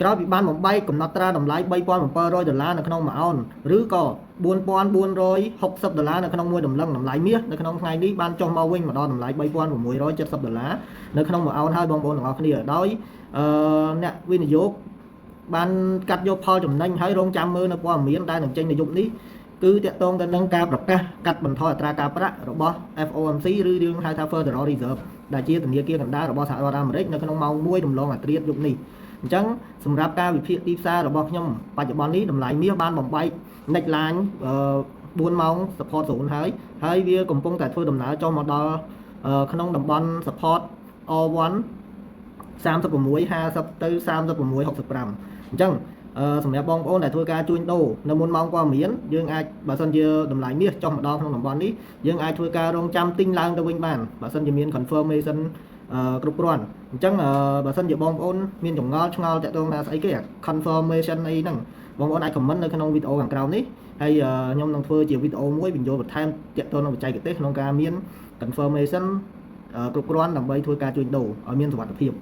ក្រោយពីបានបំបែកកំណត់ត្រាតម្លៃ3700ដុល្លារនៅក្នុងមួយអោនឬក៏4460ដុល្លារនៅក្នុងមួយតម្លឹងតម្លៃមាសនៅក្នុងថ្ងៃនេះបានចុះមកវិញមកដល់តម្លៃ3670ដុល្លារនៅក្នុងមួយអោនហើយបងប្អូនទាំងអស់គ្នាដោយអឺអ្នកវិនិយោគបានកាត់យកផលចំណេញហើយរងចាំមើលនៅព័ត៌មានដែលនឹងចេញនៅយប់នេះគឺតាក់ទងទៅនឹងការប្រកាសកាត់បន្ថយអត្រាការប្រាក់របស់ FOMC ឬយើងហៅថា Federal Reserve ដែលជាធនាគារកណ្ដាលរបស់សហរដ្ឋអាមេរិកនៅក្នុងម៉ោង1រំលងអាធ្រាត្រយប់នេះអញ្ចឹងសម្រាប់ការវិភាគទីផ្សាររបស់ខ្ញុំបច្ចុប្បន្ននេះតម្លៃមាសបានបំបែក neckline 4ម៉ោង support zone ហើយហើយវាកំពុងតែធ្វើដំណើរចុះមកដល់ក្នុងតំបន់ support R1 36 50ទៅ36 65អញ្ចឹងសម្រាប់បងប្អូនដែលធ្វើការជួញដូរនៅមុនម៉ោងព័ត៌មានយើងអាចបើសិនជាតម្លៃមាសចុះមកដល់ក្នុងតំបន់នេះយើងអាចធ្វើការរងចាំទិញឡើងទៅវិញបានបើសិនជាមាន confirmation គ្រប់គ្រាន់អញ្ចឹងបើសិនជាបងប្អូនមានចម្ងល់ឆ្ងល់តាក់ទងថាស្អីគេ confirmation អីហ្នឹងបងប្អូនអាច comment នៅក្នុងវីដេអូខាងក្រោមនេះហើយខ្ញុំនឹងធ្វើជាវីដេអូមួយបញ្យល់បន្ថែមតាក់ទងនឹងបច្ចេកទេសក្នុងការមាន confirmation គ្រប់គ្រាន់ដើម្បីធ្វើការជួញដូរឲ្យមានសុវត្ថិភាព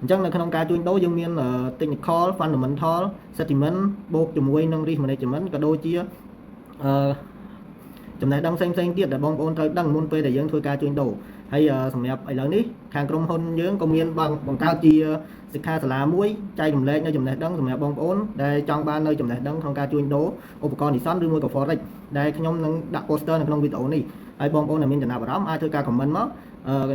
អញ្ចឹងនៅក្នុងការជួញដូរយើងមាន technical fundamental sentiment បូកជាមួយនឹង risk management ក៏ដូចជាអឺចំណេះដឹងផ្សេងៗទៀតដែលបងប្អូនត្រូវដឹងមុនពេលដែលយើងធ្វើការជួញដូរហើយសម្រាប់ឥឡូវនេះខាងក្រុមហ៊ុនយើងក៏មានបង្កើតជាសិក្ខាសាលាមួយចែករំលែកនៅចំណេះដឹងសម្រាប់បងប្អូនដែលចង់បាននៅចំណេះដឹងក្នុងការជួញដូរឧបករណ៍និស្សន្ទឬមួយក៏ forex ដែលខ្ញុំនឹងដាក់ poster នៅក្នុងវីដេអូនេះហើយបងប្អូនដែលមានចំណាប់អារម្មណ៍អាចធ្វើការ comment មក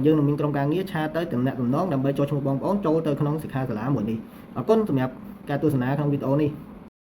យើងនឹងមានក្រុមការងារ chat ទៅតំណាក់តំណងដើម្បីចូលឈ្មោះបងប្អូនចូលទៅក្នុងសិក្ខាសាលាមួយនេះអរគុណសម្រាប់ការទស្សនាក្នុងវីដេអូនេះ។